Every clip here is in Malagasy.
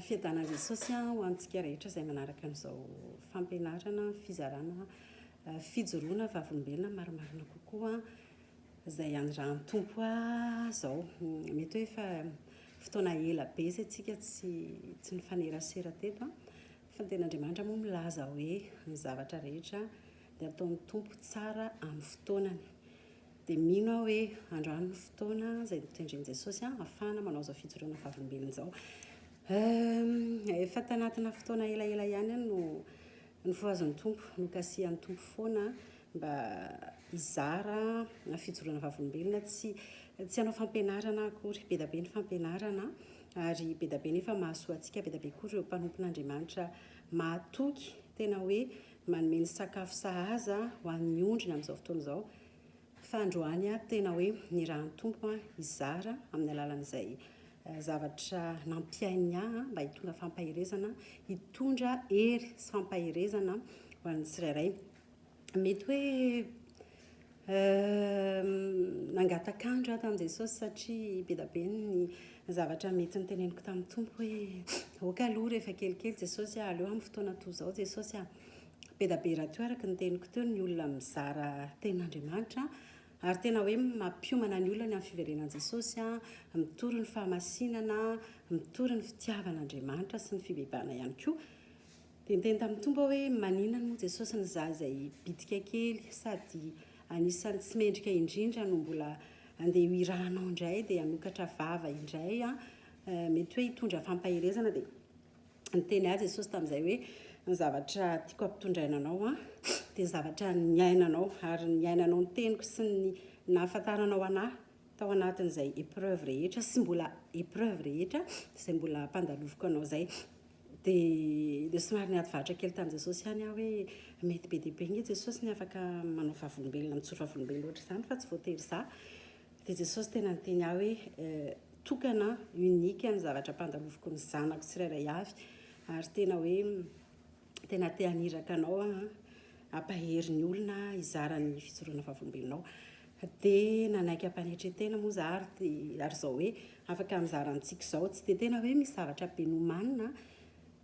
Fiadanan'i Jesosy ho antsika rehetra izay manaraka an'izao fampianarana, fizarana, fijoroana vavolombelona marimarina kokoa izay anirahan'ny Tompo ahy izao. Mety hoe efa fotoana ela be izay tsika tsy tsy nifanerasera teto fa ny tenin'Andriamanitra moa milaza hoe ny zavatra rehetra dia ataon'ny Tompo tsara amin'ny fotoanany. Dia mino aho hoe androany no fotoana izay notendren'i Jesosy ahafahana manao izao fijoroana vavolombelona izao. Efa tanatina fotoana elaela ihany aho no nofohazin'ny Tompo, nokasihan'ny Tompo foana mba hizara fijoroana vavolombelona, tsy tsy hanao fampianarana akory. Be dia be ny fampianarana ary be dia be nefa mahasoa antsika, be dia be koa ireo mpanompon'Andriamanitra mahatoky tena hoe manome ny sakafo sahaza ho an'ny ondriny amin'izao fotoana izao fa androany aho tena hoe nirahan'ny Tompo aho hizara amin'ny alalan'izay zavatra nampiaininy ahy mba hitondra fampaherezana, hitondra hery sy fampaherezana ho an'ny tsirairay. Mety hoe Nangataka andro aho tamin'i Jesosy satria be dia be ny zavatra mety noteneniko tamin'ny Tompo hoe ok aloha rehefa kelikely Jesosy a, aleo amin'ny fotoana toy izao Jesosy a. Be dia be rahateo araka ny teniko teo ny olona mizara tenin'Andriamanitra ary tena hoe mampiomana ny olona ny amin'ny fiverenan'i Jesosy, mitory ny fahamasinana, mitory ny fitiavan'Andriamanitra sy ny fibebahana ihany koa. Dia niteny tamin'ny Tompo aho hoe, Maninona moa Jesosy ny za izay bitika kely sady anisan'ny tsy mendrika indrindra no mbola andeha ho irahanao indray dia hanokatra vava indray an, mety hoe hitondra fampaherezana. Dia niteny ahy Jesosy tamin'izay hoe, ny zavatra tiako hampitondraina anao an, dia ny zavatra niainanao, ary ny niainanao ny teniko sy ny nahafantaranao an'ahy tao anatin'izay épreuve rehetra sy mbola épreuve rehetra izay mbola ampandaloviko anao izay. Dia dia somary niady varotra kely tamin'i Jesosy ihany aho hoe mety be dia be nge Jesosy ny afaka manao vavolombelona, mijoro vavolombelona ohatr'izany fa tsy voatery izaho. Dia Jesosy tena niteny ahy hoe tokana, unique ny zavatra ampandaloviko ny zanako tsirairay avy ary tena hoe tena te haniraka anao aho hampahery ny olona hizara ny fijoroana vavolombelonao. Dia nanaiky am-panetren-tena moa izaho ary dia ary izao hoe afaka mizara amintsika izao. Tsy dia tena hoe misy zavatra be nomanina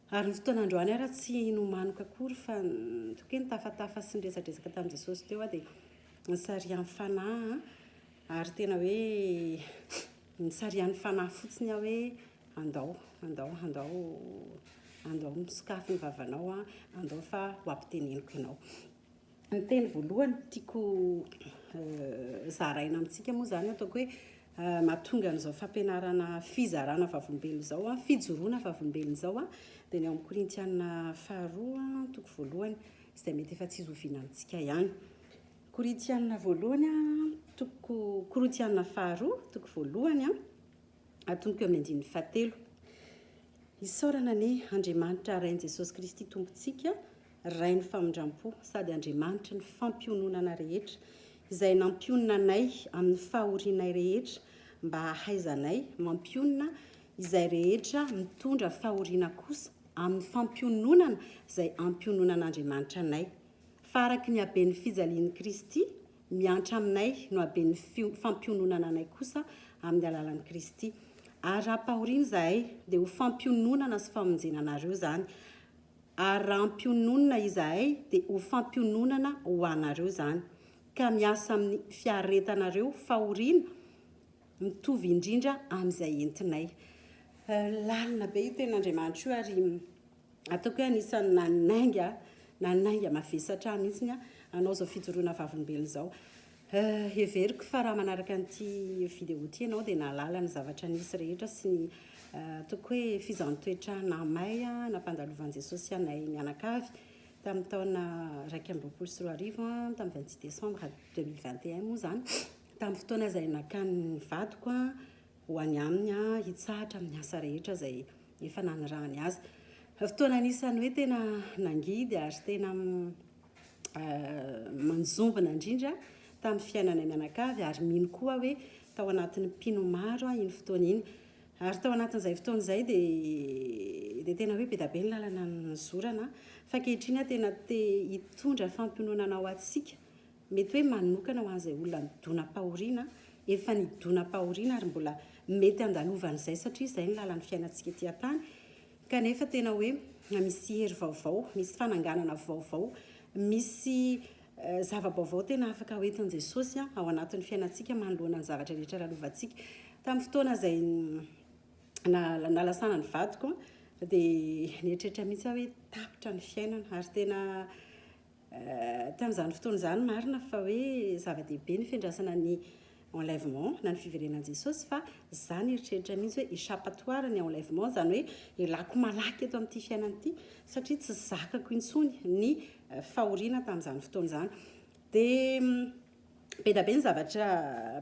ary ny fotoana androany ary tsy nomaniko akory fa toa hoe nitafatafa sy niresadresaka tamin'i Jesosy teo aho dia nisarihan'ny fanahy ary tena hoe nisarihan'ny fanahy fotsiny aho hoe andao, andao, andao, andao misokafy ny vavanao, andao fa ho ampiteneniko ianao. Ny teny voalohany tiako zaraina amintsika moa izany ataoko hoe mahatonga an'izao fampianarana fizarana vavolombelona izao, fijoroana vavolombelona izao dia ny ao amin'ny Korintiana faharoa toko voalohany izay mety efa tsy zoviana amintsika ihany. Korintiana voalohany toko Korintiana faharoa toko voalohany atomboka eo amin'ny andininy fahatelo. Isaorana anie Andriamanitra Rain'i Jesosy Kristy Tompontsika, Rain'ny famindram-po sady Andriamanitry ny fampiononana rehetra, izay nampionona anay amin'ny fahorianay rehetra mba hahaizanay mampionona izay rehetra mitondra fahoriana kosa amin'ny fampiononana izay ampiononan'Andriamanitra anay. Fa araka ny haben'ny fijalian'i Kristy miantra aminay no haben'ny fampiononana anay kosa amin'ny alalan'i Kristy. Ary raha ampahoriana izahay, dia ho fampiononana sy famonjena anareo izany. Ary raha ampiononina izahay, dia ho fampiononana ho anareo izany, ka miasa amin'ny fiaretanareo fahoriana mitovy indrindra amin'izay entinay. Lalina be io tenin'Andriamanitra io ary ataoko hoe anisan'ny nanainga, nanainga mavesatra ahy mihitsy hanao izao fijoroana vavolombelona izao. Heveriko fa raha manaraka an'ity vidéo ity ianao dia nahalala ny zavatra nisy rehetra sy ny ataoko hoe fizahàn-toetra nahamay nampandalovan'i Jesosy anay mianakavy tamin'ny taona 2021, tamin'ny 26 décembre 2021 moa izany, tamin'ny fotoana izay nakan'ny vadiko ho any aminy hitsahatra amin'ny asa rehetra izay efa nanirahany azy. Fotoana anisan'ny hoe tena nangidy ary tena manjombona indrindra tamin'ny fiainanay mianakavy ary mino koa aho hoe tao anatin'ny mpino maro aho iny fotoana iny. Ary tao anatin'izay fotoana izay dia dia tena hoe be dia be ny lalana nizorana fa ankehitriny aho tena te hitondra fampiononana ho antsika, mety hoe manokana ho an'izay olona nidonam-pahoriana, efa nidonam-pahoriana ary mbola mety handalovan'izay satria izay ny lalan'ny fiainantsika ety an-tany. Kanefa tena hoe misy hery vaovao, misy fananganana vaovao, misy zava-baovao tena afaka hoentin'i Jesosy ao anatin'ny fiainantsika manoloana ny zavatra rehetra lalovantsika. Tamin'ny fotoana izay nalasana ny vadiko dia nieritreritra mihitsy aho hoe tapitra ny fiainana ary tena Tamin'izany fotoana izany marina fa hoe zava-dehibe ny fiandrasana ny enlèvement na ny fiverenan'i Jesosy fa za nieritreritra mihitsy hoe échappatoire ny enlèvement izany hoe ialako malaky eto amin'ity fiainana ity satria tsy zakako intsony ny fahoriana tamin'izany fotoana izany. Dia be dia be ny zavatra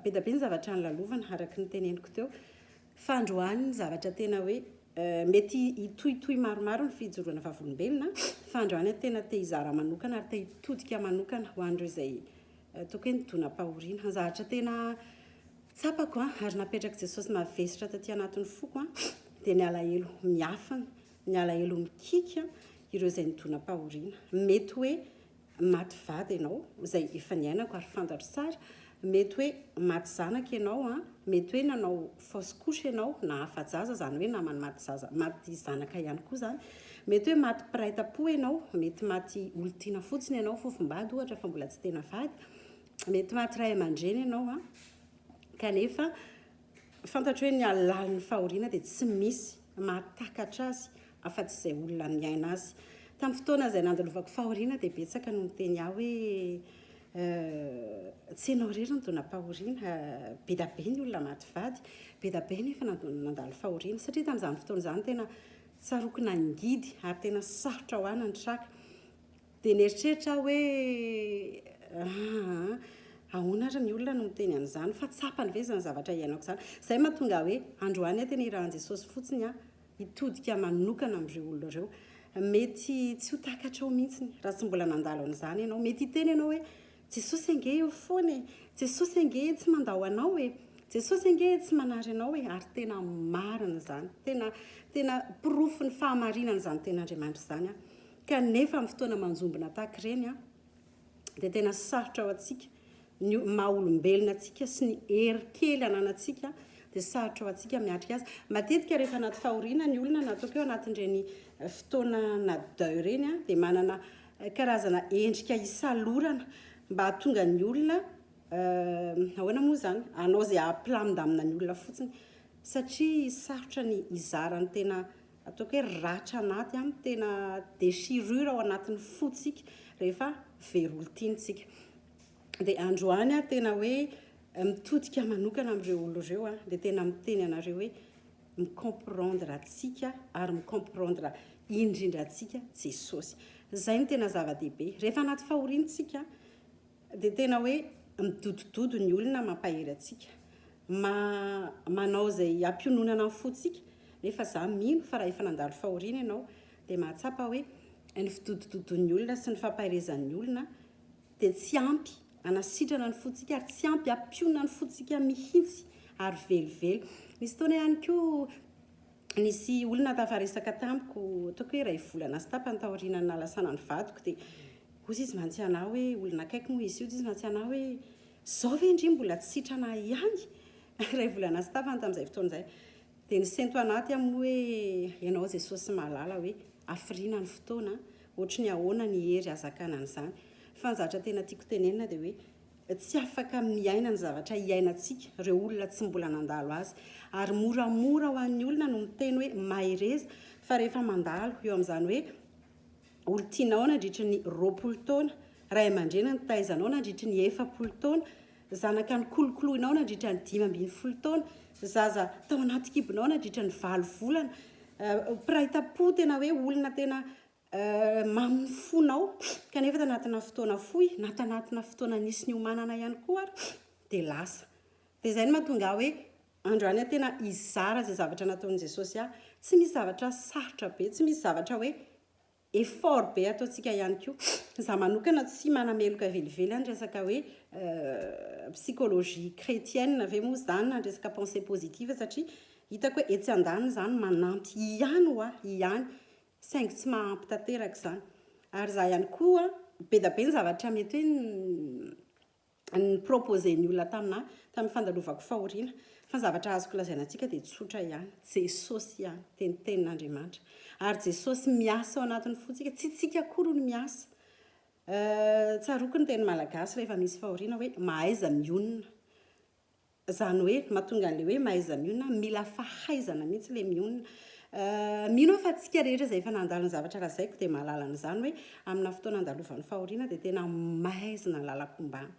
be dia be ny zavatra nolalovana araka ny teneniko teo fa androany ny zavatra tena hoe Mety hitohitohy maromaro ny fijoroana vavolombelona, fa androany aho tena te hizara manokana ary te hitodika manokana ho an'ireo izay ataoko hoe nidonam-pahoriana. Ny zavatra tena tsapako ary napetrak'i Jesosy mavesatra taty anatin'ny foko dia ny alahelo miafina, ny alahelo mikiky ireo izay nidonam-pahoriana. Mety hoe maty vady ianao, izay efa niainako ary fantatro tsara, mety hoe maty zanaka ianao an, mety hoe nanao fausse couche ianao na afa-jaza, izany hoe naman'ny maty zaza, maty zanaka ihany koa izany, mety hoe maty mpiray tam-po ianao, mety maty olon-tiana fotsiny ianao, fofombady ohatra fa mbola tsy tena vady, mety maty ray aman-dreny ianao an, kanefa fantatro hoe ny halalin'ny fahoriana dia tsy misy mahatakatra azy afa-tsy izay olona miaina azy. Tamin'ny fotoana izay nandalovako fahoriana dia betsaka no niteny ahy hoe tsy ianao irery no donam-pahoriana, be dia be ny olona maty vady, be dia be nefa nandalo fahoriana. Satria tamin'izany fotoana izany tena tsaroako nangidy ary tena sarotra ho ahy ny nitraka. Dia nieritreritra aho hoe aa ahoana ary ny olona no miteny an'izany fa tsapany ve izany zavatra iainako izany. Izay mahatonga ahy hoe androany aho tena irahan'i Jesosy fotsiny aho hitodika manokana amin'ireo olona ireo. Mety tsy ho takatrao mihitsy raha tsy mbola nandalo an'izany ianao. Mety hiteny ianao hoe Jesosy ange eo foana e! Jesosy ange tsy mandao anao e! Jesosy ange tsy manary anao e! Ary tena marina izany. Tena tena porofon'ny fahamarinan'izany tenin'Andriamanitra izany an. Kanefa amin'ny fotoana manjombona tahaka ireny an, dia tena sarotra ho antsika, ny maha olombelona antsika sy ny hery kely ananantsika dia sarotra ho antsika miatrika azy. Matetika rehefa anaty fahoriana ny olona na ataoko hoe anatin'ireny fotoana na deuil ireny an, dia manana karazana endrika hisalorana mba hahatonga ny olona ahoana moa izany, hanao izay hahampilamindamina ny olona fotsiny satria sarotra ny hizara ny tena Ataoko hoe ratra anaty an, tena déchirure ao anatin'ny fontsika rehefa very olon-tiana isika. Dia androany aho tena hoe mitodika manokana amin'ireo olona ireo an, dia tena miteny anareo hoe mi-comprendre antsika ary mi-comprendre indrindra antsika Jesosy. Izay no tena zava-dehibe. Rehefa anaty fahoriana isika Dia tena hoe midodododo ny olona mampahery antsika, ma manao izay hampiononana ny fontsika, nefa za mino fa raha efa nandalo fahoriana ianao dia mahatsapa hoe ny fidodododoan'ny olona sy ny fampaherezan'ny olona dia tsy ampy hanasitrana ny fontsika ary tsy ampy hampionona ny fontsika mihitsy ary velively. Nisy fotoana ihany koa nisy olona tafaresaka tamiko ataoko hoe iray volana sy tapany taorian'ny nalasana ny vadiko dia hozy izy mantsy anah hoe olona akaiky moa izy io dia izy mantsy anah hoe zao ve ndry mbola tsy sitrana ihany iray volana sy tapany tamin'izay fotoana izay dia nisento anaty aho moa hoe ianao Jesosy mahalala hoe hafiriana ny fotoana ohatry ny ahoana ny hery hazakana an'izany fa ny zavatra tena tiako tenenina dia hoe Tsy afaka miaina ny zavatra iainantsika ireo olona tsy mbola nandalo azy. Ary moramora ho an'ny olona no miteny hoe mahereza fa rehefa mandalo eo amin'izany hoe olon-tianao nandritry ny 20 taona, ray aman-dreny nitaiza anao nandritry ny 40 taona, zanaka nikolokoloinao nandritra ny 15 taona, zaza tao anaty kibonao nandritra ny valo volana, mpiray tam-po tena hoe olona tena Mamy ny fonao, kanefa tanatina fotoana fohy na tanatina fotoana nisy niomanana ihany koa ary dia lasa. Dia izay no mahatonga ahy hoe androany aho tena hizara izay zavatra nataon'i Jesosy ahy. Tsy misy zavatra sarotra be, tsy misy zavatra hoe effort be ataontsika ihany koa. Izaho manokana tsy manameloka velively ny resaka hoe psychologie chrétienne ve moa izany na ny resaka pensée positive satria hitako hoe etsy andaniny izany manampy ihany hoa ihany Saingy tsy mahampy tanteraka izany. Ary izaho ihany koa, be dia be ny zavatra mety hoe ni-proposer-n'ny olona tamina tamin'ny fandalovako fahoriana. Fa ny zavatra azoko lazaina antsika dia tsotra ihany, Jesosy ihany, dia ny Tenin'Andriamanitra. Ary Jesosy miasa ao anatin'ny fontsika, tsy tsika akory no miasa. Tsaroako ny teny malagasy rehefa misy fahoriana hoe mahaiza mionona. Izany hoe, mahatonga an'ilay hoe mahaiza mionona, mila fahaizana mihitsy ilay mionona. Mino aho fa tsika rehetra izay efa nandalo ny zavatra lazaiko dia mahalala an'izany hoe amina fotoana andalovan'ny fahoriana dia tena maizina ny lalan-kombana.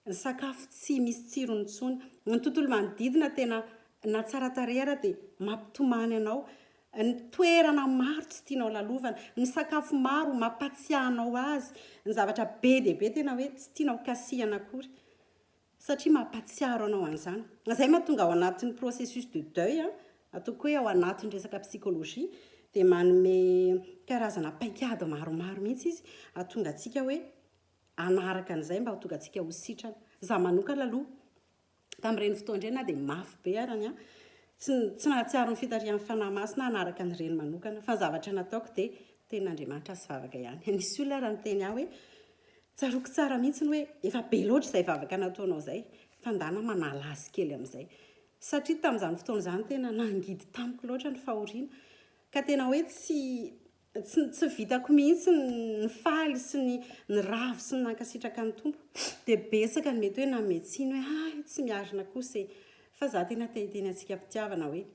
Ny sakafo tsy misy tsirony intsony. Ny tontolo manodidina tena na tsara tarehy ara dia mampitomany anao. Ny toerana maro tsy tianao lalovana. Ny sakafo maro mampatsiahy anao azy. Ny zavatra be dia be tena hoe tsy tianao kasihana akory. Satria mampatsiaro anao an'izany. Izay mahatonga ao anatin'ny processus de deuil, ataoko hoe ao anatin'ny resaka psychologie, dia manome karazana paikady maromaro mihitsy izy hahatonga antsika hoe hanaraka an'izay mba ho tonga antsika ho sitrana. Izaho manokana aloha, tamin'ireny fotoana ireny na dia mafy be ara ny ahy, tsy tsy nahatsiaro ny fitarihan'ny Fanahy Masina aho hanaraka an'ireny manokana. Fa ny zavatra nataoko dia tenin'Andriamanitra sy vavaka ihany. Nisy olona ary niteny ahy hoe, Tsaroako tsara mihitsy ny hoe efa be loatra izay vavaka nataonao izay fa ndana manala azy kely amin'izay. Satria tamin'izany fotoana izany tena nangidy tamiko loatra ny fahoriana ka tena hoe tsy tsy tsy vitako mihitsy ny nifaly sy ny niravo sy ny nankasitraka ny Tompo. Dia betsaka ny mety hoe nanome tsiny hoe hay tsy miarina kosa e! Fa za tena te hiteny antsika am-pitiavana hoe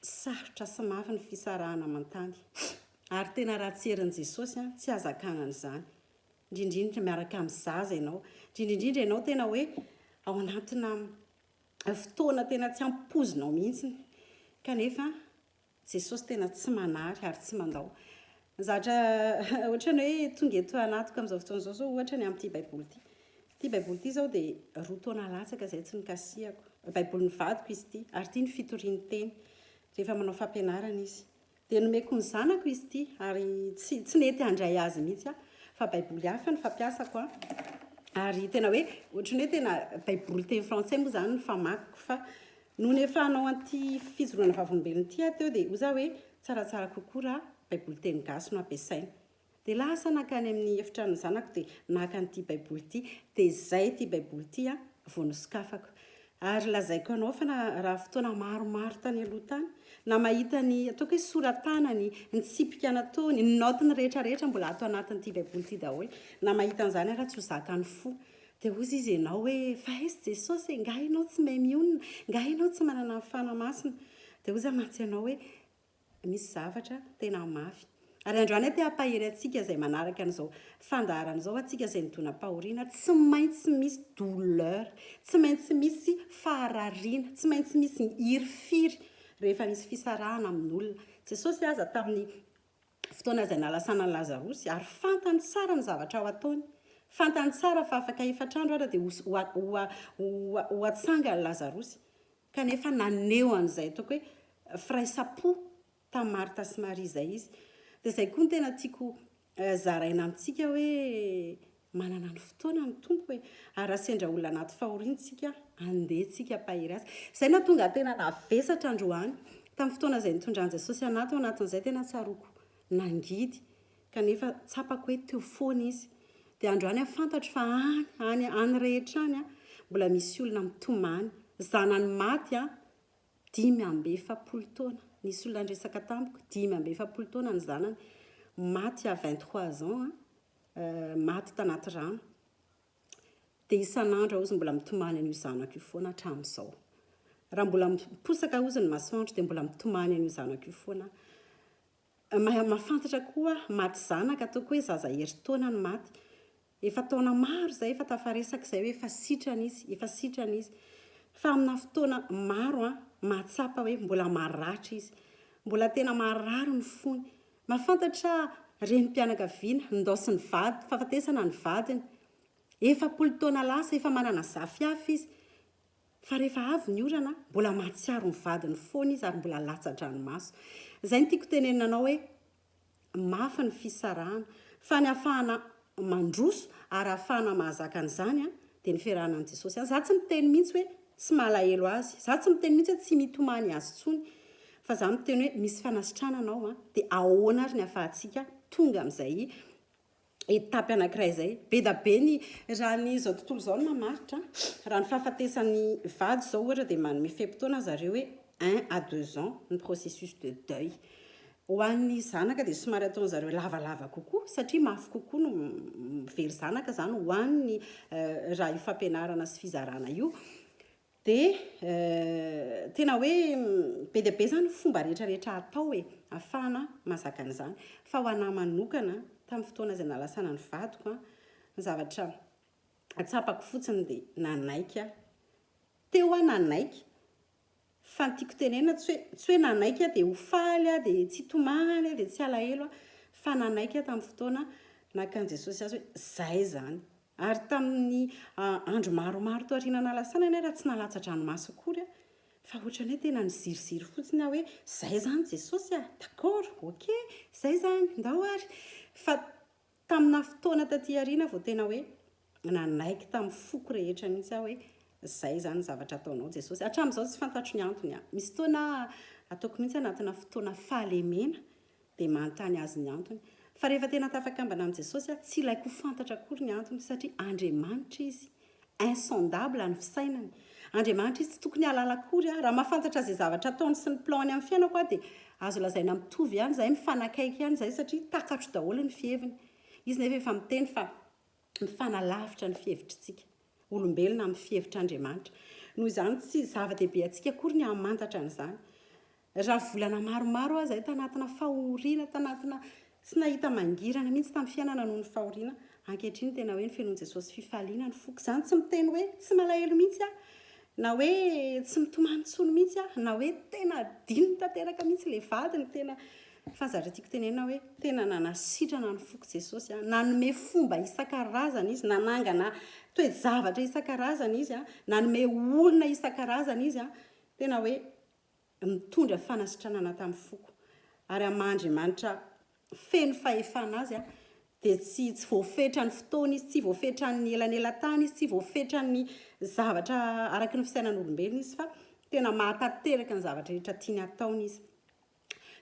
Sarotra sy mafy ny fisarahana aman-tany. Ary tena raha tsy herin'i Jesosy an, tsy ahazakana an'izany. Indrindrindra miaraka amin'ny zaza ianao. Indrindrindrindra ianao tena hoe ao anatina fotoana tena tsy ampoizinao mihitsy. Kanefa Jesosy tena tsy manary ary tsy mandao. Ny zavatra ohatrany hoe tonga eto anatiko amin'izao fotoana izao izao ohatra ny amin'ity Baiboly ity. Ity Baiboly ity izao dia roa taona latsaka izay tsy nikasihako. Baibolin'ny vadiko izy ity ary ity ny fitoriany teny rehefa manao fampianarana izy. Dia nomeko ny zanako izy ity ary tsy tsy nety handray azy mihitsy aho fa Baiboly hafa ny fampiasako an. Ary tena hoe ohatran'ny hoe tena Baiboly teny frantsay moa izany ny famakiko fa Nony efa hanao an'ity fijoroana vavolombelona ity aho teo dia hoy za hoe tsaratsara kokoa raha baiboly teny gasy no ampiasaina. Dia lasa nankany amin'ny efitranon'ny zanako dia naka an'ity baiboly ity. Dia izay ity baiboly ity an, vao nosokafako. Ary lazaiko anao fa na raha fotoana maromaro tany aloha tany, na mahita ny ataoko hoe sora-tanany, ny tsipika nataony, ny naotiny rehetra rehetra mbola ato anatin'ity baiboly ity daholo, na mahita an'izany aho raha tsy ho zakan'ny fo. Dia hozy izy ianao hoe, fa aiza Jesosy e, nga ianao tsy mahay mionona, nga ianao tsy manana ny Fanahy Masina. Dia hozy aho mantsy ianao hoe, misy zavatra tena mafy. Ary androany aho te hampahery antsika izay manaraka an'izao fandaharana izao, antsika izay nidonam-pahoriana, tsy maintsy misy douleur, tsy maintsy misy faharariana, tsy maintsy misy hirifiry rehefa misy fisarahana amin'olona. Jesosy aza tamin'ny fotoana izay nalasana an'i Lazarosy, ary fantany tsara ny zavatra ho ataony. Fantany tsara fa afaka efatr'andro ara dia ho atsangany Lazarosy. Kanefa naneho an'izay ataoko hoe firaisam-po tamin'i Marta sy Maria izay izy. Dia izay koa no tena tiako zaraina amintsika hoe Manana ny fotoana ny Tompo e! Ary raha sendra olona anaty fahoriana isika, andeha tsika hampahery azy. Izay no nahatonga ahy tena navesatra androany. Tamin'ny fotoana izay nitondran'i Jesosy anah tao anatin'izay tena tsaroako nangidy, kanefa tsapako hoe teo foana Izy. Dia androany aho fantatro fa any, any, any rehetra any, mbola misy olona mitomany. Zanany maty an, 45 taona. Nisy olona niresaka tamiko, 45 taona ny zanany, maty à 23 ans an. maty tanaty rano dia isan'andro aho ozy mbola mitomany an'io zanako io foana hatramin'izao. Raha mbola miposaka ozy ny masoandro dia mbola mitomany an'io zanako io foana aho. Mahafantatra koa aho maty zanaka ataoko hoe zaza herintaona no maty. Efa taona maro izay efa tafaresaka izay hoe efa sitrana izy, efa sitrana izy. Fa amina fotoana maro aho mahatsapa hoe mbola maratra izy. Mbola tena marary ny fony. Mahafantatra renim-pianakaviana nindaosin'ny vady fahafatesana ny vadiny. 40 taona lasa, efa manana zafy hafa izy. Fa rehefa avy ny orana, mbola mahatsiaro ny vadiny foana izy ary mbola latsa-dranomaso. Izay no tiako tenenina anao hoe mafy ny fisarahana. Fa ny ahafahana mandroso ary ahafahana mahazaka an'izany dia ny fiarahana amin'i Jesosy. Izaho tsy miteny mihitsy hoe tsy malahelo azy. Izaho tsy miteny mihitsy hoe tsy mitomany azy intsony. Fa izaho miteny hoe misy fanasitranana ao an, dia ahoana ary ny ahafahantsika tonga amin'izay Étape anankiray izay. Be da be ny, raha ny izao tontolo izao no mamaritra, raha ny fahafatesan'ny vady izao ohatra dia manome fe-potoana zareo hoe un à deux ans ny processus de deuil. Ho an'ny zanaka dia somary ataon'zareo lavalava kokoa satria mafy kokoa no very zanaka izany ho an'ny raha io fampianarana sy fizarana io. Dia tena hoe be dia be izany ny fomba rehetra rehetra atao e, ahafahana mahazaka an'izany. Fa ho an'ahy manokana, tamin'ny fotoana izay nalasana ny vadiko an, ny zavatra tsapako fotsiny dia nanaiky aho. Teo aho nanaiky, fa ny tiako tenenina tsy hoe, tsy hoe nanaiky aho dia ho faly aho, dia tsy hitomany aho, dia tsy halahelo aho, fa nanaiky aho tamin'ny fotoana nakan'i Jesosy azy hoe izay izany. Ary tamin'ny andro maromaro taoriana nalasanany aho raha tsy nalatsa-dranomaso akory aho, fa ohatran'ny hoe tena niziriziry fotsiny aho hoe zay izany Jesosy a! d'accord, ok, zay izany, ndao ary! Fa tamina fotoana taty aoriana vao tena hoe nanaiky tamin'ny foko rehetra mihitsy aho hoe zay izany ny zavatra ataonao Jesosy. Hatramin'izao tsy fantatro ny antony a! Misy fotoana ataoko mihitsy anatina fotoana fahalemena dia manontany azy ny antony. Fa rehefa tena tafakambana amin'i Jesosy aho, tsy ilaiko ho fantatra akory ny antony satria Andriamanitra Izy. Insondable ny fisainany. Andriamanitra Izy, tsy tokony hahalala akory aho. Raha mahafantatra izay zavatra ataony sy ny plan-ny amin'ny fiainako aho dia azo lazaina mitovy ihany izahay, mifanakaiky ihany izahay satria takatro daholo ny fiheviny. Izy nefa efa miteny fa mifanalavitra ny fihevitritsika olombelona amin'ny fihevitr'Andriamanitra. Noho izany tsy zava-dehibe antsika akory ny hamantatra an'izany. Raha volana maromaro aza aho tanatina fahoriana, tanatina tsy nahita mangirana mihitsy tamin'ny fiainana noho ny fahoriana, ankehitriny tena hoe nofenoin'i Jesosy fifaliana ny foko. Izany tsy miteny hoe tsy malahelo mihitsy aho, na hoe tsy mitomany intsony mihitsy aho, na hoe tena adino tanteraka mihitsy ilay vadiny, tena Fa ny zavatra tiako tenenina hoe tena nanasitrana ny foko Jesosy a, nanome fomba isan-karazany Izy, nanangana toe-javatra isan-karazany Izy a, nanome olona isan-karazany Izy a, tena hoe mitondra fanasitranana tamin'ny foko. Ary amin'ny maha Andriamanitra feno fahefana Azy a, dia tsy tsy voafetran'ny fotoana Izy, tsy voafetran'ny elanelan-tany Izy, tsy voafetran'ny zavatra araka ny fisainan'olombelona Izy fa tena mahatanteraka ny zavatra rehetra tiany hataony Izy.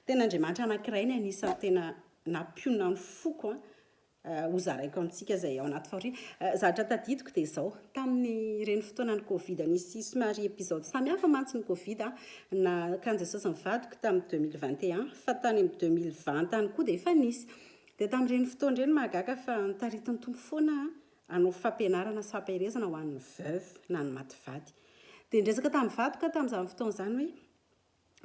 Tena Andriamanitra anankiray ny anisan'ny tena nampionona ny foko ho zaraiko amintsika izay ao anaty fahoriana. Zavatra tadidiko dia izao, tamin'ireny fotoanan'ny Covid nisy somary épisode samihafa mantsy ny Covid, nakan'i Jesosy ny vadiko tamin'ny 2021, fa tany amin'ny 2020 tany koa dia efa nisy. Dia tamin'ireny fotoana ireny mahagaga fa notaritin'ny Tompo foana aho hanao fampianarana sy fampaherezana ho an'ny veuve na ny maty vady. Dia niresaka tamin'ny vadiko aho tamin'izany fotoana izany hoe,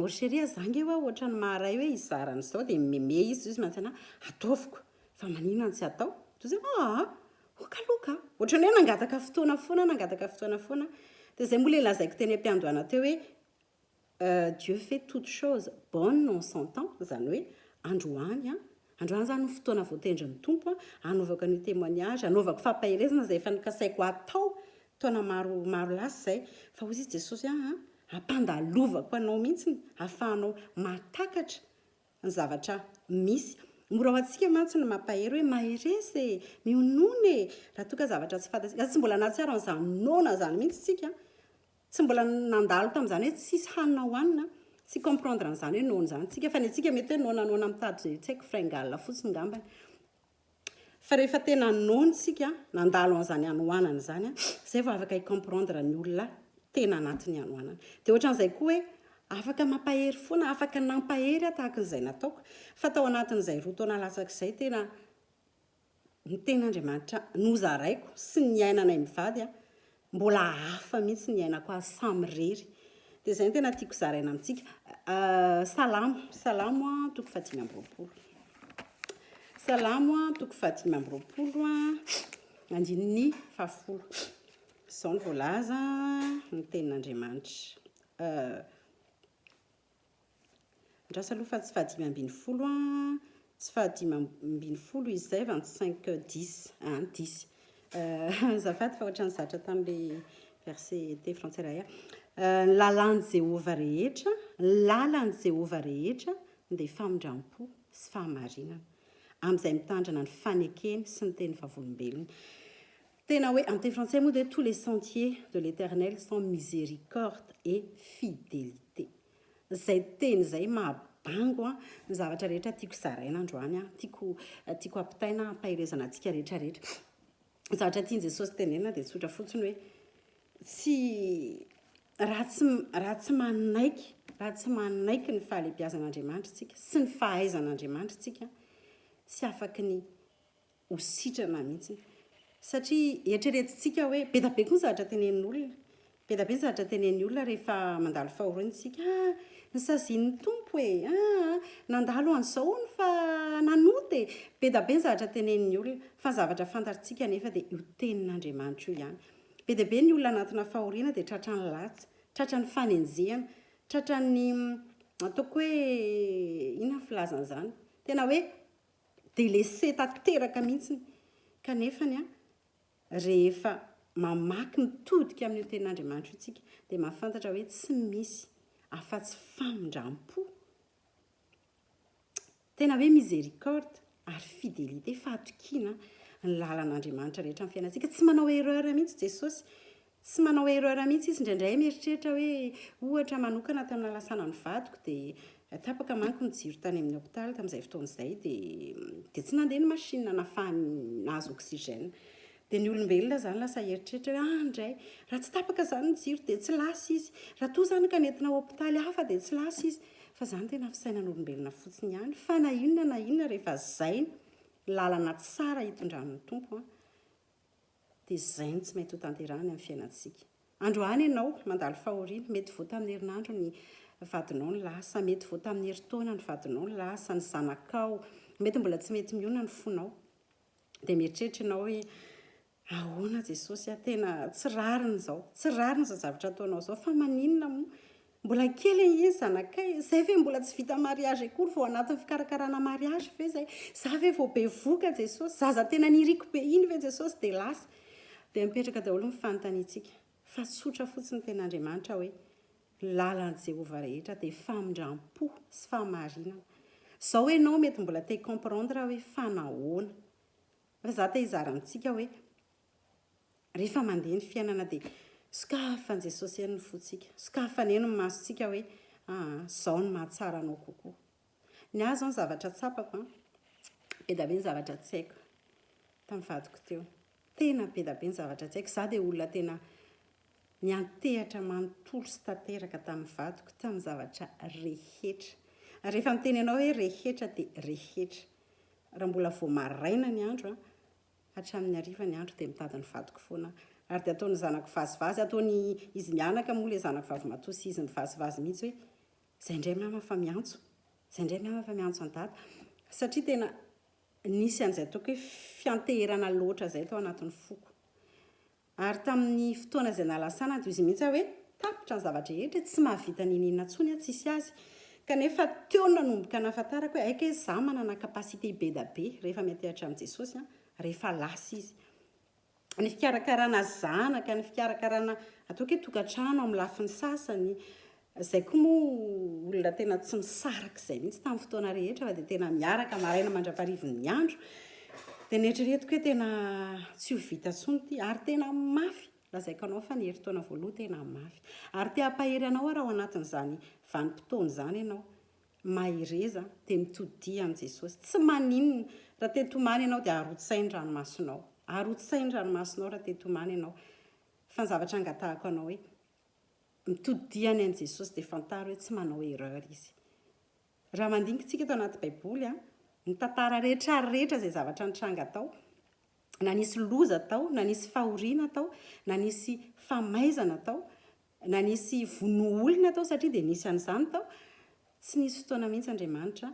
Oh chérie a, za nge hoa ohatran'ny maharay hoe hizara an'izao dia meme izy izy mantsy anah, ataoviko fa maninona no tsy atao? Toy izay aa ok aloha ka! Ohatran'ny hoe nangataka fotoana foana nangataka fotoana foana dia izay moa ilay lazaiko teny am-piandohana teo hoe Dieu fait toutes choses bonnes en son temps, izany hoe androany an, androany izany no fotoana voatendrin'ny Tompo hanaovako an'io témoignage, hanaovako fampaherezana izay efa nokasaiko hatao taona maro maro lasa izay, fa hoy izy Jesosy aa Hampandalovako anao mihitsy ahafahanao mahatakatra ny zavatra misy. Mora ho antsika mantsy ny mampahery hoe mahereza e, mionona e, raha toa ka zavatra tsy fantatsika. Tsy mbola nahatsiaro an'izany noana izany mihitsy isika. Tsy mbola nandalo tamin'izany hoe tsisy hanina hohanina. Tsy comprendre an'izany hoe noana izany isika. Fa ny antsika mety hoe noana noana mitady izay tsy haiko fringale fotsiny angambany. Fa rehefa tena noana isika, nandalo an'izany hanoanana izany, izay vao afaka hi-comprendre ny olona tena anatin'ny hanoanana. Dia ohatran'izay koa hoe afaka mampahery foana, afaka nampahery aho tahaka an'izay nataoko. Fa tao anatin'izay roa taona latsaka izay tena ny tenin'Andriamanitra nozaraiko sy ny niainanay mivady, Mbola hafa mihitsy ny iainako azy samirery. Dia izay no tena tiako zaraina amintsika. Salamo, Salamo toko fahadimy amby roapolo. Salamo toko fahadimy amby roapolo andininy fahafolo. Izao no voalaza ny tenin'Andriamanitra. Andraso aloha fa tsy fahadimy ambin'ny folo an, tsy fahadimy ambin'ny folo izay 25 dix, an dix. Azafady fa ohatran'ny zatra tamin'ilay verset teny frantsay iray aho. Ny lalàn'i Jehovah rehetra, ny lalan'i Jehovah rehetra dia famindram-po sy fahamarinana, amin'izay mitandrina ny fanekeny sy ny teny vavolombelony. Tena hoe, amin'ny teny frantsay moa dia tous les sentiers de l'Eternel sont miséricorde et fidélité. Izay teny izay maha. bango ny zavatra rehetra tiako zaraina androany, tiako tiako ampitaina hampaherezana antsika rehetra rehetra. Ny zavatra tian'i Jesosy tenenina dia tsotra fotsiny hoe tsy raha tsy raha tsy manaiky raha tsy manaiky ny fahalehibiazan'Andriamanitra isika sy ny fahaizan'Andriamanitra isika tsy afaky ny ho sitrana mihitsy satria eritreretintsika hoe be dia be koa ny zavatra tenenin'olona, be dia be ny zavatra tenenin'ny olona rehefa mandalo fahoriana isika, ah nosazian'ny Tompo e, ah nandalo an'izao hono fa nanota e, be dia be ny zavatra tenenin'ny olona, fa ny zavatra fantatrtsika anefa dia io tenin'Andriamanitra io ihany. Be dia be ny olona anatina fahoriana dia tratran'ny latsa, tratran'ny fanenjehana, tratran'ny ataoko hoe inona ny filazana izany, tena hoe Délaissé tanteraka mihitsy kanefany an, rehefa mamaky mitodika amin'io tenin'Andriamanitra io tsika dia mahafantatra hoe tsy misy afa-tsy famindram-po, tena hoe miséricorde ary fidélité, fahatokiana ny lalan'Andriamanitra rehetra amin'ny fiainantsika. Tsy manao erreur mihitsy Jesosy, Tsy manao erreur mihitsy izy, indraindray mieritreritra hoe ohatra manokana tamin'ny nalasana ny vadiko dia tapaka manko ny jiro tany amin'ny hopitaly tamin'izay fotoana izay dia dia tsy nandeha ny machine nahafahany nahazo oxygène. Dia ny olombelona izany lasa hieritreritra hoe ah indray, raha tsy tapaka izany ny jiro dia tsy lasa izy, raha toa izany ka nentina hopitaly hafa dia tsy lasa izy. Fa izany tena fisainan'olombelona fotsiny ihany fa na inona na inona rehefa izay ny lalana tsara hitondran'ny Tompo an, dia izay no tsy maintsy hotanterahiny amin'ny fiainantsika. Androany ianao mandalo fahoriana, mety vao tamin'ny herinandro ny vadinao no lasa, mety vao tamin'ny herintaona ny vadinao no lasa, ny zanakao, mety mbola tsy mety mionona ny fonao. Dia mieritreritra ianao hoe, ahoana Jesosy a, tena tsy rariny izao, tsy rariny izao zavatra ataonao izao, fa maninona moa? Mbola kely anie ny zanakay e! Zay ve mbola tsy vita mariage akory vao anatin'ny fikarakarana mariage ve zay? Za ve vao bevoka Jesosy? Zaza tena niriko be iny ve Jesosy dia lasa? Dia mipetraka daholo ny fanontaniantsika. Fa tsotra fotsiny ny tenin'Andriamanitra hoe, ny lalan'i Jehovah rehetra dia famindram-po sy fahamarinana. Zao enao mety mbola te hi-comprendre hoe fa nahoana? Fa za te hizara amintsika hoe, Rehefa mandeha ny fiainana dia sokafan'i Jesosy eny ny fontsika, sokafany eny ny masontsika hoe aa izao no mahatsara anao kokoa. Ny ahy izao ny zavatra tsapako an, be dia be ny zavatra tsy haiko tamin'ny vadiko teo. Tena be dia be ny zavatra tsy haiko. Izaho dia olona tena niantehatra manontolo sy tanteraka tamin'ny vadiko tamin'ny zavatra rehetra. Ary rehefa miteny anao hoe rehetra dia rehetra. Raha mbola vao maraina ny andro an, Hatramin'ny hariva ny andro dia mitady ny vadiko foana aho. Ary dia ataon'ny zanako vazivazy, ataony izy mianaka moa ilay zanako vavimatoa sy izy mivazivazy mihitsy hoe, izay indray mama fa miantso, izay indray mama fa miantso an'i dada. Satria tena nisy an'izay ataoko hoe fianteherana loatra izay tao anatin'ny foko. Ary tamin'ny fotoana izay nahalasana dia izy mihitsy aho hoe tapitra ny zava-drehetra, tsy mahavita n'inon'inona intsony aho, tsisy azy. Kanefa teo no nanomboka nahafantarako hoe aika izy, izaho manana capacité be da be rehefa miantehatra amin'i Jesosy aho, rehefa lasa izy. Ny fikarakarana zanaka, ny fikarakarana ataoko hoe tokantrano amin'ny lafiny sasany, Izay koa moa olona tena tsy misaraka izay mihitsy tamin'ny fotoana rehetra fa dia tena miaraka maraina mandra-parivin'ny andro. Dia neritreretiko hoe tena tsy ho vita intsony ity ary tena mafy. Lazaiko anao fa ny herintaona voaloha tena mafy. Ary te hampahery anao aho raha ao anatin'izany vanim-potoana izany ianao. Mahereza dia mitodiha amin'i Jesosy. Tsy maninona raha te hitomany ianao dia arotsay ny ranomasonao. Arotsay ny ranomasonao raha te hitomany ianao. Fa ny zavatra angatahako anao hoe Mitodiha any amin'i Jesosy dia fantaro hoe tsy manao erreur Izy. Raha mandinika tsika eto anaty baiboly an, ny tantara rehetra rehetra izay zavatra nitranga tao, na nisy loza tao, na nisy fahoriana tao, na nisy famaizana tao, na nisy vono olona tao satria dia nisy an'izany tao, tsy nisy fotoana mihitsy Andriamanitra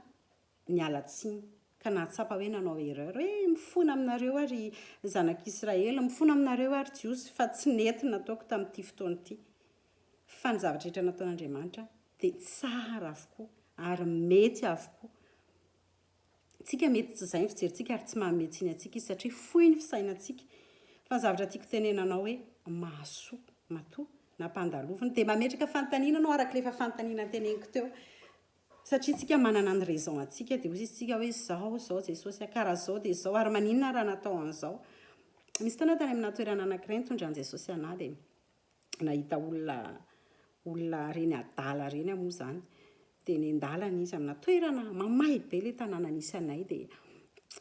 niala tsiny ka nahatsapa hoe nanao erreur hoe mifona aminareo aho ry zanak'Israely, mifona aminareo aho ry Jiosy fa tsy nety ny nataoko tamin'ity fotoana ity. Fa ny zavatra rehetra nataon'Andriamanitra dia tsara avokoa ary mety avokoa. Tsika mety tsy izay ny fijerintsika ary tsy manome tsiny antsika izy satria fohy ny fisainantsika. Fa ny zavatra tiako tenena anao hoe mahasoa matoa nampandalovina dia mametraka fanontaniana anao araka ilay efa fanontaniana noteneniko teo. Satria tsika manana ny raison antsika dia hozy isika hoe zao zao Jesosy a, karaha zao dia zao ary maninona raha natao an'izao. Misy fotoana tany amina toerana anankiray nitondran'i Jesosy anah dia nahita olona olona reny adala reny aho moa zany. Dia eny an-dalana izy amina toerana mamay be ilay tanàna nisy anay dia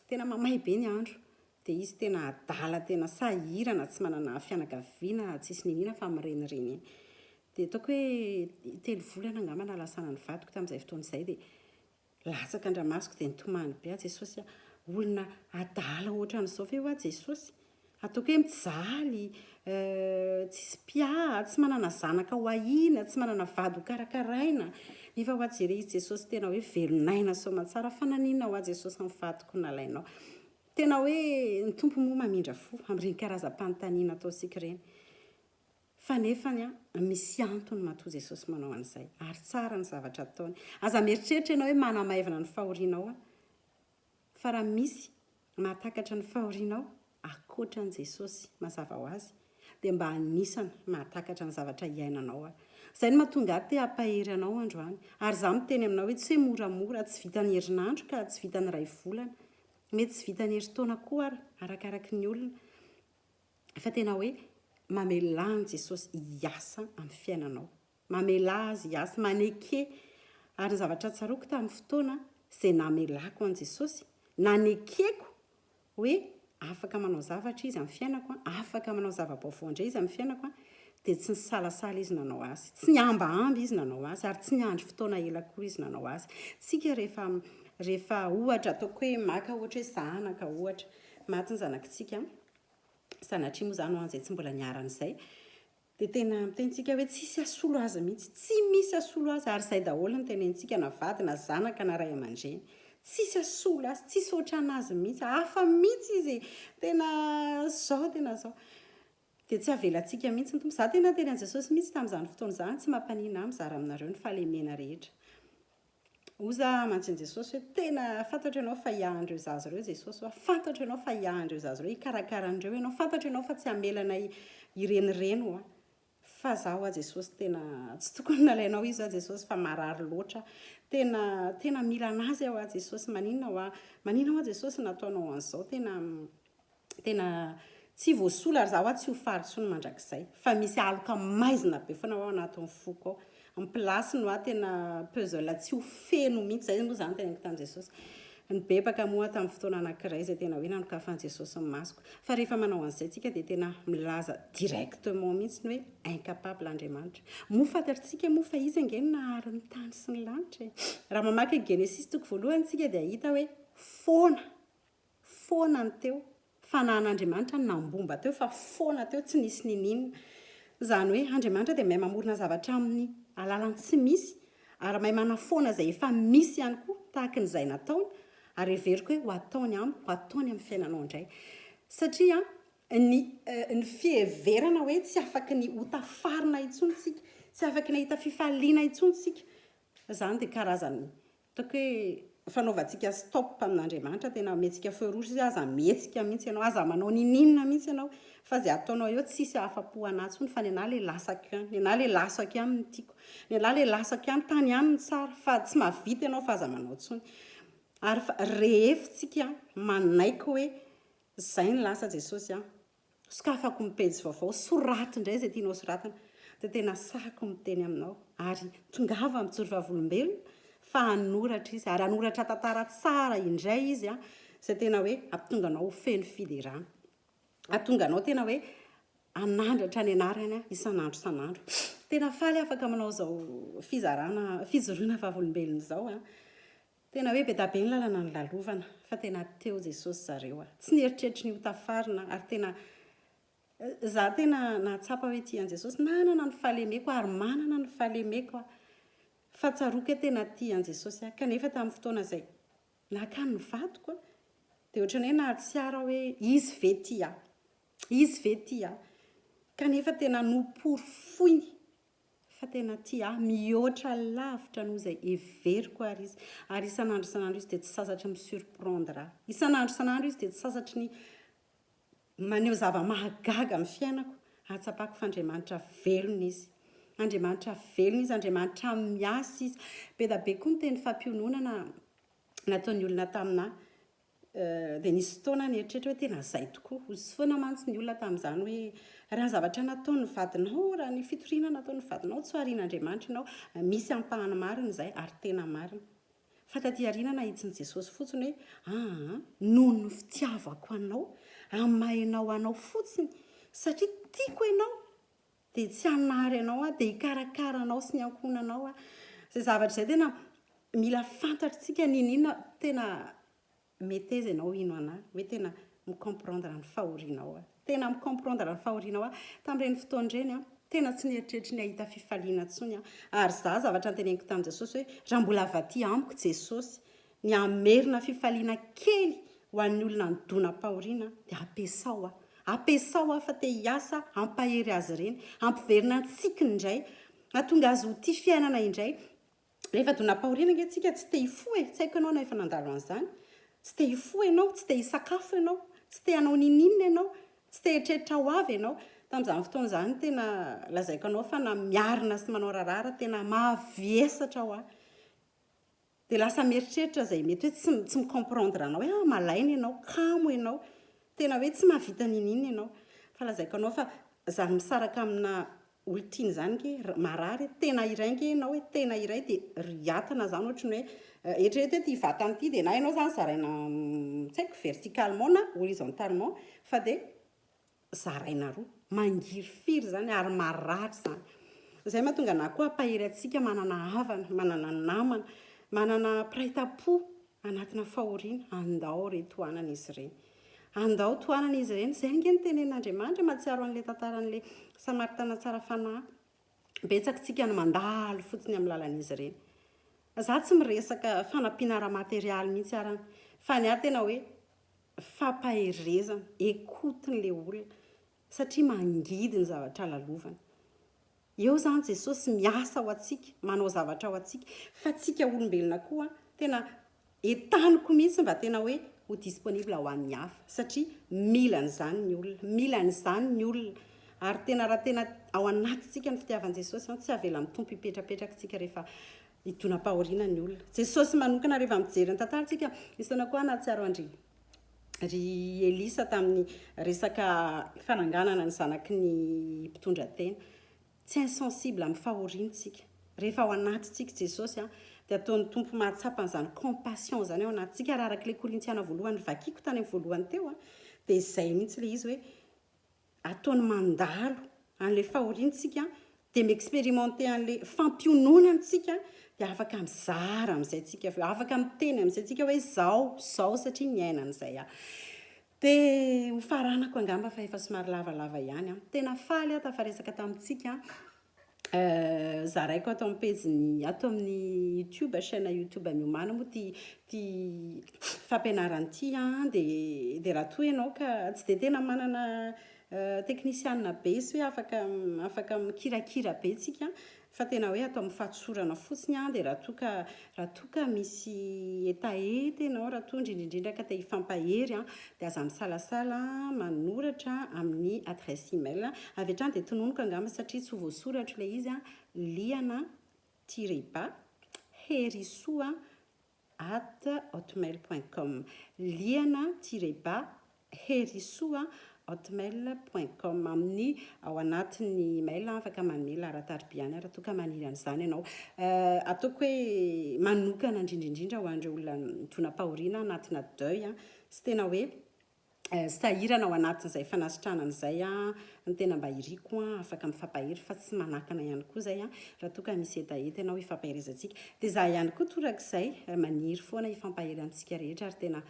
tena mamay be ny andro. Dia izy tena adala tena sahirana tsy manana fianakaviana tsisy niniana fa mirenireny eny. Dia ataoko hoe telo volana angamba nahalasana ny vadiko tamin'izay fotoana izay dia latsaka an-dramasoko dia nitomany be aho Jesosy a! Olona adala ohatran'izao ve hoa Jesosy? Ataoko hoe mijaly, tsisy mpiahy, tsy manana zanaka ho ahiana, tsy manana vady ho karakaraina, nefa hoa jere izy Jesosy tena hoe velon'aina soamatsara fa naninona hoa Jesosy ny vadiko nalainao? Tena hoe ny Tompo moa mamindra fo amin'ireny karazam-panontaniana ataontsika ireny. Fa nefany an, misy antony matoa Jesosy manao an'izay. Ary tsara ny zavatra ataony. Aza mieritreritra ianao hoe manamaivana ny fahorianao aho. Fa raha misy mahatakatra ny fahorianao, ankoatra an'i Jesosy, mazava ho azy, dia mba anisany mahatakatra ny zavatra iainanao aho. Izay no mahatonga ahy te hampahery anao androany. Ary izaho miteny aminao hoe tsy hoe moramora, tsy vitan'ny herinandro ka, tsy vitan'ny iray volana. Mety tsy vitan'ny herintaona koa ary, arakaraky ny olona. Fa tena hoe mamelà an'i Jesosy hiasa amin'ny fiainanao. Mamelà Azy hiasa, maneke. Ary ny zavatra tsaroako tamin'ny fotoana izay namelako an'i Jesosy, nanekeko hoe afaka manao zavatra Izy amin'ny fiainako, afaka manao zava-baovao indray Izy amin'ny fiainako, dia tsy nisalasala Izy nanao azy. Tsy nihambahamba Izy nanao azy, ary tsy niandry fotoana ela akory Izy nanao azy. Tsika rehefa, rehefa ohatra, ataoko hoe maka ohatra hoe zanaka ohatra, maty ny zanakitsika, sanatria moa izany ho an'izay tsy mbola niharan'izay, dia tena miteny tsika hoe tsisy hasolo azy mihitsy, tsy misy hasolo azy, ary izay daholo no tenenintsika na vady na zanaka na ray aman-dreny, tsisy hasolo azy, tsisy ohatran'azy mihitsy, hafa mihitsy izy e, tena zao tena zao, dia tsy avelantsika mihitsy ny Tompo, za tena niteny an'i Jesosy mihitsy tamin'izany fotoana izany, tsy mampaninona ahy mizara aminareo ny fahalemena rehetra. Hoy za mantsy an'i Jesosy hoe, tena fantatro ianao fa hiahy an'ireo zaza ireo Jesosy hoa, fantatro ianao fa hiahy an'ireo zaza ireo, hikarakara an'ireo ianao, fantatro ianao fa tsy hamela anay hirenireny hoa, fa za hoa Jesosy tena tsy tokony nalainao izy hoa Jesosy fa marary loatra, tena tena mila an'azy aho hoa Jesosy, maninona hoa, maninona hoa Jesosy nataonao an'izao, tena Tena tsy voasolo ary za hoa tsy ho faly tsony mandrakizay fa misy aloka maizina be foana hoa ao anatin'ny foko ao. Ny place-ny hoa tena puzzle tsy ho feno mihitsy, zay moa zany teneniko tamin'i Jesosy. Nibebaka moa aho tamin'ny fotoana anankiray izay tena hoe nanokafan'i Jesosy ny masoko. Fa rehefa manao an'izay tsika dia tena milaza directement mihitsy ny hoe incapable Andriamanitra. Moa fantatritsika moa fa Izy ange no nahary ny tany sy ny lanitra e. Raha mamaky ny Genesisy toko voalohany tsika dia hahita hoe foana Foana ny teo. Fanahin'Andriamanitra no nambomba teo fa foana teo tsy nisy niniana. Izany hoe Andriamanitra dia mahay mamorona zavatra amin'ny alalan'ny tsy misy ary mahay manafoana izay efa misy ihany koa tahaka ny izay nataony ary heveriko hoe ho ataony amiko, ho ataony amin'ny fiainanao indray. Satria ny ny fiheverana hoe tsy afaky ny ho tafarina intsony isika, tsy afaky ny hahita fifaliana intsony isika, izany dia karazan'ny Ataoko hoe fanaovantsika stop amin'Andriamanitra, tena omentsika feu rouge izy hoe aza mihetsika mihitsy ianao, aza manao niniana mihitsy ianao fa izay ataonao eo tsisy ahafa-po anah intsony fa ny anah ilay lasako ihany, ny anah ilay lasako ihany no tiako, ny anah ilay lasako ihany, tany ihany no tsara fa tsy mahavita ianao fa aza manao intsony. Ary fa rehefa tsika manaiky hoe izay ny lasa Jesosy an, Sokafako ny pejy vaovao, soraty indray izay tianao soratana, dia tena sahiko miteny aminao, ary tongava mijoro vavolombelona fa hanoratra izy, ary hanoratra tantara tsara indray izy an, izay tena hoe hamptonga anao ho feno fiderana, hahatonga anao tena hoe hanandratra ny anarany isan'andro isan'andro. Tena faly aho afaka manao izao fizarana, fijoroana vavolombelona izao an. Tena hoe be da be ny lalana nolalovana fa tena teo Jesosy zareo a! Tsy nieritreritry ny ho tafarina ary tena za tena nahatsapa hoe tia an'i Jesosy, nanana ny fahalemeko ary manana ny fahalemeko aho fa tsaroako hoe tena tia an'i Jesosy aho kanefa tamin'ny fotoana izay nakany ny vadiko a dia ohatran'ny hoe nahatsiaro aho hoe izy ve tia ahy? Izy ve tia ahy? Kanefa tena noporofoiny Fa tena tia ahy mihoatra lavitra noho izay heveriko ary izy. Ary isan'andro isan'andro izy dia tsy sasatry ny mi-surprendre ahy. Isan'andro isan'andro izy dia tsy sasatry ny maneho zava-mahagaga amin'ny fiainako, ahatsapako fa Andriamanitra velona izy. Andriamanitra velona izy, Andriamanitra miasa izy. Be dia be koa ny teny fampiononana nataon'ny olona taminà. Dia nisy fotoana aho nieritreritra hoe tena izay tokoa. Hoy foana mantsy ny olona tamin'izany hoe raha ny zavatra nataon'ny vadinao, raha ny fitoriana nataon'ny vadinao tsy ho arian'Andriamanitra ianao. Misy ampahany marina izay ary tena marina. Fa taty aoriana nahitsin'i Jesosy fotsiny hoe aa noho ny fitiavako anao, amin'ny maha ianao anao fotsiny, satria tiako ianao dia tsy hanary anao aho, dia hikarakara anao sy ny ankohonanao aho. Izay zavatra izay tena mila fantatritsika n'inon'inona tena meteza ianao hino anah, hoe tena mi-comprendre ny fahorianao aho. Tena mi-comprendre ny fahorianao aho. Tamin'ireny fotoana ireny aho, tena tsy nieritreritry ny hahita fifaliana intsony aho. Ary izaho zavatra noteneniko tamin'i Jesosy hoe, raha mbola avy aty amiko Jesosy, ny hamerina fifaliana kely ho an'ny olona nidonam-pahoriana dia ampiasao aho. Ampiasao aho fa te hiasa hampahery azy ireny, hampiverina ny tsikiny indray, hahatonga azy ho tia fiainana indray. Rehefa donam-pahoriana ange tsika tsy te hifoha e, tsy haiko ianao na efa nandalo an'izany. Tsy te hifoha ianao, tsy te hisakafo ianao, tsy te hanao n'inon'inona ianao, tsy te hieritreritra ho avy ianao. Tamin'izany fotoana izany tena lazaiko anao fa na miarina sy manao raharaha ary tena mavesatra ho ahy. Dia lasa mieritreritra izay mety hoe tsy tsy mi-comprendre anao hoe ah malaina ianao, kamo ianao, tena hoe tsy mahavita n'inon'inona ianao. Fa lazaiko anao fa izany misaraka amina olon-tiana izany ange marary e, tena iray ange ianao e, tena iray dia riatana izany ohatry ny hoe eritrereto hoe ity vatana ity dia na ianao izany zaraina tsy haiko verticalement na horizontalement fa dia zaraina roa. Mangirifiry izany ary marary izany. Izay mahatonga anà koa hampahery antsika manana havana, manana namana, manana mpiray tampo anatina fahoriana. Andao re tohanana izy ireny. Andao tohanana izy ireny. Izay ange no tenenin'Andriamanitra, mahatsiaro an'ilay tantaran'ilay Samaritana tsara fanahy. Betsaka isika no mandalo fotsiny amin'ny lalan'izy ireny. Izaho tsy miresaka fanampiana ara-materialy mihitsy arany, fa ny ahy tena hoe fampaherezana, écoute n'ilay olona satria mangidy ny zavatra lalovany. Eo izany Jesosy miasa ho antsika, manao zavatra ho antsika, fa tsika olombelona koa tena entaniko mihitsy mba tena hoe ho disponible ho an'ny hafa satria mila an'izany ny olona, mila an'izany ny olona ary tena raha tena ao anatintsika ny fitiavan'i Jesosy, tsy avelan'ny Tompo hipetrapetraka tsika rehefa Hidonam-pahoriana ny olona. Jesosy manokana rehefa mijery ny tantara tsika, nisy fotoana koa aho nahatsiaro an-dry ry Elisa tamin'ny resaka fananganana ny zanaky ny mpitondra tena. Tsy insensible amin'ny fahoriana tsika. Rehefa ao anatintsika Jesosy dia ataon'ny Tompo mahatsapa an'izany compassion izany ao anatintsika ary araka ilay Korintiana voalohany novakiko tany amin'ny voalohany teo dia izay mihitsy ilay izy hoe ataony mandalo an'ilay fahoriana tsika dia mi-experimenter an'ilay fampiononana tsika dia afaka mizara amin'izay tsika avy eo, afaka miteny amin'izay tsika hoe izao, izao satria niaina an'izay aho. Dia ho faranako angamba fa efa somary lavalava ihany an. Tena faly aho tafaresaka tamintsika. Zaraiko ato amin'ny pejiny, ato amin'ny youtube, chaîne youtube Miomana moa ity ity fampianarana ity an, dia dia raha toa ianao ka tsy dia tena manana teknisianina be sy hoe afaka afaka mikirakira be tsika fa tena hoe atao amin'ny fahatsorana fotsiny an, dia raha toa ka raha toa ka misy hetaheta ianao, raha toa indrindra indrindra ka te hifampahery an, dia aza misalasala manoratra amin'ny adresse email. Avy hatrany dia tononiko angamba satria tsy ho voasoratro ilay izy an, liana tiret bas herisoa at hotmail point com, liana tiret bas herisoa hotmail point com amin'ny ao anatin'ny email afaka manome laharan-tariby ihany raha toa ka maniry an'izany ianao. Ataoko hoe manokana indrindra indrindra ho an'ireo olona nidonam-pahoriana anatina deuil sy tena hoe sahirana ao anatin'izay fanasitranana izay no tena mba iriko afaka mifampahery fa tsy manakana ihany koa izay raha toa ka misy hetaheta ianao hifampaherezantsika. Dia izaho ihany koa torak'izay maniry foana hifampahery amintsika rehetra ary tena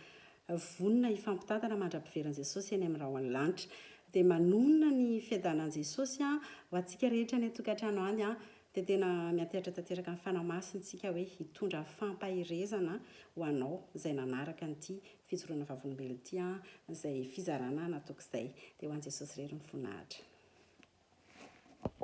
Vonona hifampitantana mandra-piveran'i Jesosy eny amin'ny rahon'ny lanitra. Dia manonona ny fiadanan'i Jesosy ho antsika rehetra any an-tokantrano any. Dia tena miantehatra tanteraka amin'ny Fanahy Masina isika hoe hitondra fampaherezana ho anao izay nanaraka an'ity fijoroana vavolombelona ity, izay fizarana nataoko izay. Dia ho an'i Jesosy irery ny voninahitra.